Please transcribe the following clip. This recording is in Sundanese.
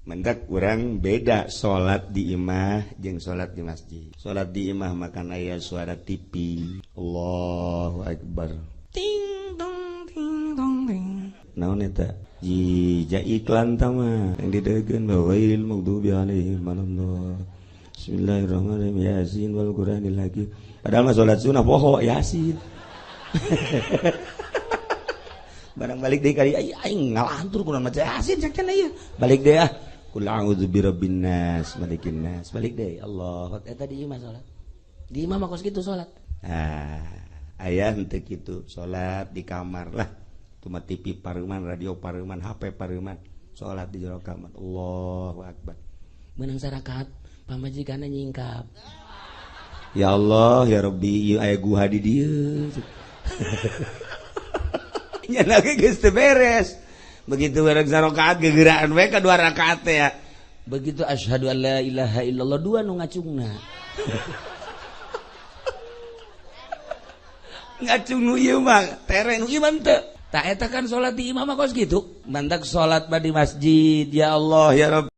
Mendak urang beda salat di imah jeung salat di masjid. Salat di imah makan aya suara TV. Allahu akbar. Ting tong ting tong ting. Naon eta? Jija iklan tama yang didegeun ghairil maghdubi alaihim waladdallin. Bismillahirrahmanirrahim. Yasin wal Qur'anil Hakim. Padahal mah salat sunah poho Yasin. Barang balik deui kali aing ngalantur kurang maca Yasin sakieu ieu. Balik deui ah. Qul a'udzu birabbin nas, malikin nas. Balik deui. Allah, eta di imah salat. Di imah mah kos kitu salat. Ah, aya henteu kitu, salat di kamar lah. Cuma TV pareuman, radio pareuman, HP pareuman. Salat di jero kamar. Allahu akbar. Meunang sarakaat, pamajikanna nyingkap. Ya Allah, ya Rabbi, ieu aya guha di dieu. Nya lagi geus teu beres. Begitu bareng sarakaat gegeraan we ka dua rakaat teh ya. Begitu asyhadu an la ilaha illallah dua nu ngacungna. Ngacung nu ieu mah, tere nu ieu mah teu. Tah eta kan salat di imah mah kos kitu. Mantak salat mah di masjid, ya Allah ya Rabbi.